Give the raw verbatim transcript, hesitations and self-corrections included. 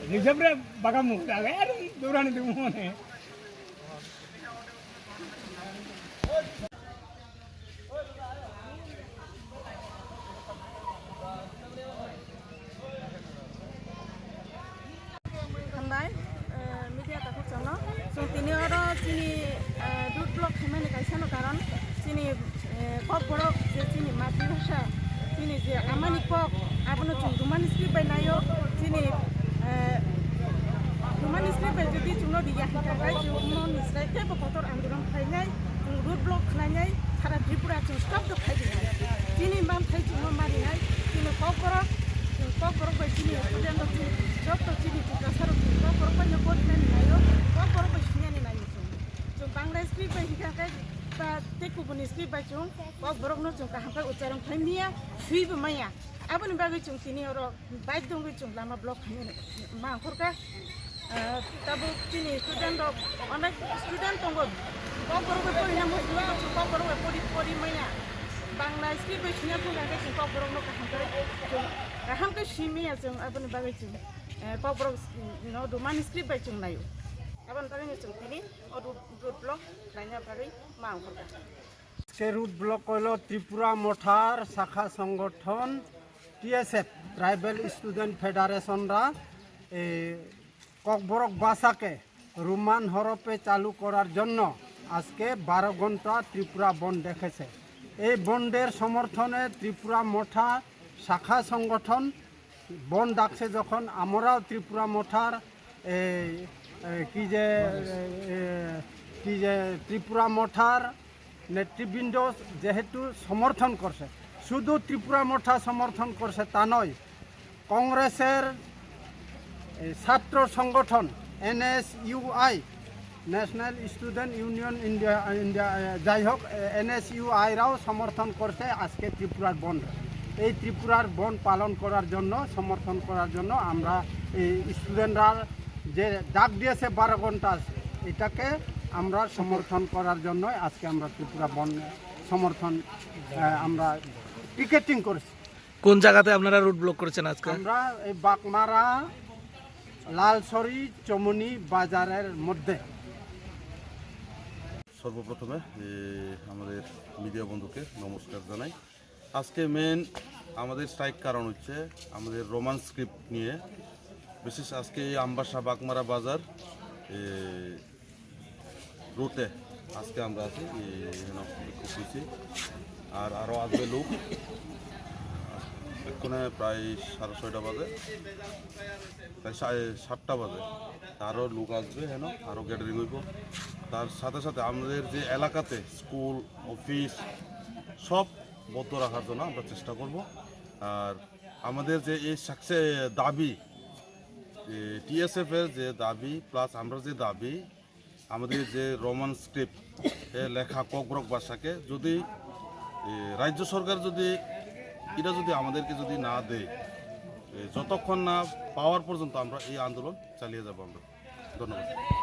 Rijab re bagamu, agar dorani dumo ne. Hambai, eh, media takhuk chwngno. Chwng tini oro chini, eh, road block khaimani kaisano karon chini, eh, kokborok je chini matri bhasha, chini je amani kok, abono chwng Roman script bai naio. Chini, eh, Roman script bai jodi chwngno riya hwnkha bai chwng Roman script teibo kotor andolon khlainai, chwng road block khlainai, sara Tripura chwng stop to khai dinai. Chini manthai chwngno marinai, chini kokborok, chwng kokborok bai chini student rok chini joto chini Tiprasa rok chini kokborok bai no porinani naio, kokborok bai sinani naio chwng. Chwng Bangla script bai hika khe ba tei kubuni script bai chwng kokborok no chwng kaham khe ucharon khlai maya, swi bo maya. Aboni bagwi chwng tini oro bike dongwi chwng lama block khainani ma ongkhorkha. Ah, tabuk chini student rok, onek student tongo. Kokborok bai porina muchungo, chwng kokborok bai pori, pori maya. Bangla script bai swinya thangkha khe chwng kokborok no kaham khe, chwng kaham khe swi maya chwng aboni bagwi chwng, eh, kokborok no Roman script bai chwng naio. Aboni bagwi no chwng tini o road, road block khlaina bagwi ma ongkhorkha. আজকে root block হইল ত্রিপুরা মঠার শাখা সংগঠন TSF, tribal student ফেডারেশনরা এই ককবরক ভাষাকে রোমান হরফে চালু করার জন্য আজকে বারো ঘন্টা ত্রিপুরা বন্ধ ডেকেছে। এই বন্ধের সমর্থনে ত্রিপুরা মঠা শাখা সংগঠন বন্ধ ডাকছে যখন, আমরাও ত্রিপুরা মঠার এই, এই কি যে, এ, কি যে ত্রিপুরা মঠার নেতৃবৃন্দ যেহেতু সমর্থন করছে, শুধু ত্রিপুরা মঠা সমর্থন করছে তা নয়, কংগ্রেসের এই ছাত্র সংগঠন NSUI, National Student Union India, India, এ, যাই হোক, এ, এনএসইউআইরাও সমর্থন করছে আজকে ত্রিপুরার বন্ধ। এই ত্রিপুরার বন্ধ পালন করার জন্য, সমর্থন করার জন্য আমরা এই স্টুডেন্টরা যে ডাক দিয়েছে বারো ঘন্টা, এটাকে আমরা সমর্থন করার জন্য আজকে আমরা ত্রিপুরা বন্ধ সমর্থন, আহ, আমরা পিকেটিং করেছি। কোন জায়গাতে আপনারা রুট ব্লক করেছেন আজকে? আমরা এই বাগমারা, লালছড়ি, চমনি বাজারের মধ্যে। সর্বপ্রথমে, এ, আমাদের মিডিয়া বন্ধুকে নমস্কার জানাই। আজকে মেইন আমাদের স্ট্রাইক কারণ হচ্ছে আমাদের রোমান স্ক্রিপ্ট নিয়ে, বিশেষ আজকে এই আমবাসা বাগমারা বাজার, এ, রুটে আজকে আমরা আছি, এ, এখানে বিক্ষোভ হয়েছি। আর আরও আসবে লোক, এক্ষণে প্রায় সাড়ে ছয়টা বাজে, প্রায় সাড়ে সাতটা বাজে, আরও লোক আসবে, হেন আরও গ্যাদারিং হইব। তার সাথে সাথে আমাদের যে এলাকাতে স্কুল, অফিস সব বন্ধ রাখার জন্য আমরা চেষ্টা করব। আর আমাদের যে এই সাকসে দাবি, টিএসএফ এর যে দাবি প্লাস আমরা যে দাবি, আমাদের যে রোমান স্ক্রিপ্ট এ লেখা ককবরক ভাষাকে যদি, এ, রাজ্য সরকার যদি এটা যদি আমাদেরকে যদি না দেয়, এ, যতক্ষণ না পাওয়ার পর্যন্ত আমরা এই আন্দোলন চালিয়ে যাব আমরা। ধন্যবাদ।